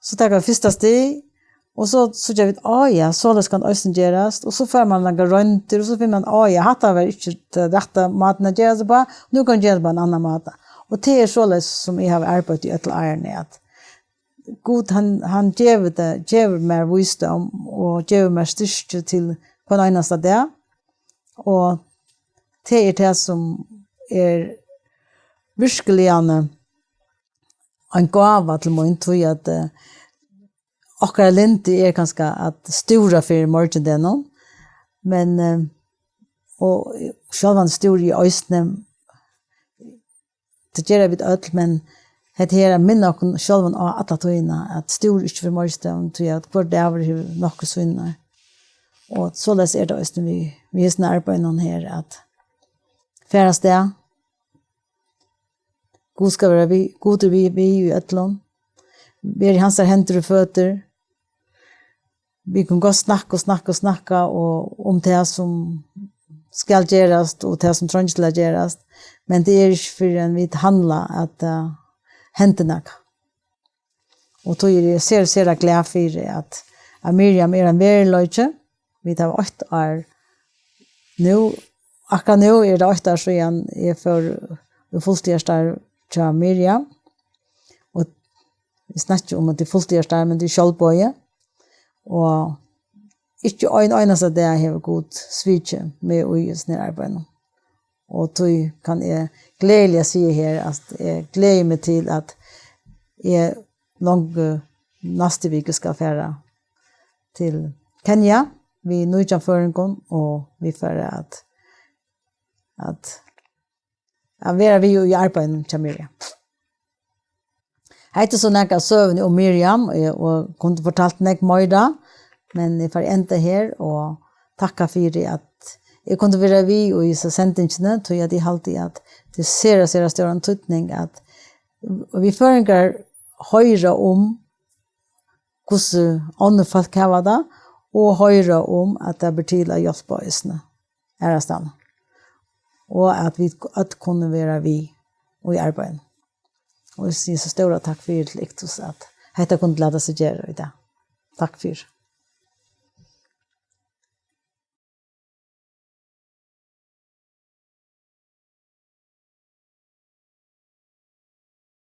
so taka vit fyrsta stig, og so síggja vit, "Á ja, soleiðis kann eisini gerast", og so fær mann nakrar royndir, og so finnur mann, "Á ja, hatta var ikki tann rætta mátin at gera tað uppá, nú kann eg gera tað uppá ein annan máta." Og tað er soleiðis, sum eg havi arbeitt í øll árini, at Gud, hann, hann gevur tað, gevur mær vísdóm og gevur mær styrki til hvønn einasta dag, og tað er tað, sum er virkiliga ein gáva til mín, tí at, eh, okkara lyndi er kanska at stúra fyri morgindegnum, men, eh, og sjálvandi stúri eg eisini, tað gera vit øll, men hetta her at minna okkum sjálvum á alla tíðina, at stúra ikki fyri morgindegnum, tí at hvør dagur hevur nokk í sínar. Og soleiðis er tað eisini við, við hesum arbeiðinum her, at fara av stað. Gud skal vera við, Gud er við, við í øllum. Vera í hansara hendur og føtur. Vit kunnu gott snakka og snakka og snakka og um tað sum skal gerast og tað sum treingir til at gerast, men tað er ikki fyrr enn vit handla at uh, hendir nakað. Og tí eri eg sera, sera glað fyri at, at Miriam er ein veruleiki. Vit hava eitt ár nú, akkurát nú er tað eitt ár síðan eg fór í fulltíðarstarv hjá Miriam. Og eg snakki um at tað er fulltíðarstarv, men tað er sjálvboðið. Og ikki ein einasta dag hevur Gud svikið meg í hesum arbeiðinum. Og tí kann eg gleðiliga siga her, at eg gleði meg til, at eg longu næstu viku skal fara til Kenya við nítjan føroyingum, og vit fara at, at, at vera við í arbeiðinum hjá Miriam. Hetta er so nakað av søguni um Miriam, og, og kundi fortalt nógv meira, men eg fari enda her og takka fyri, at eg kundi vera við í hesi sendingini, tí at eg haldi, at tað er sera, sera stóran týdning, at vit føroyingar hoyra um, hvussu onnur fólk hava tað, og hoyra um, at tað ber til at hjálpa eisini aðrastaðni, og at vit øll kunnu vera við í arbeiðinum. Og eg sigi so stóra takk fyri til Iktus, at hetta kundi lata seg gera í dag. Takk fyri.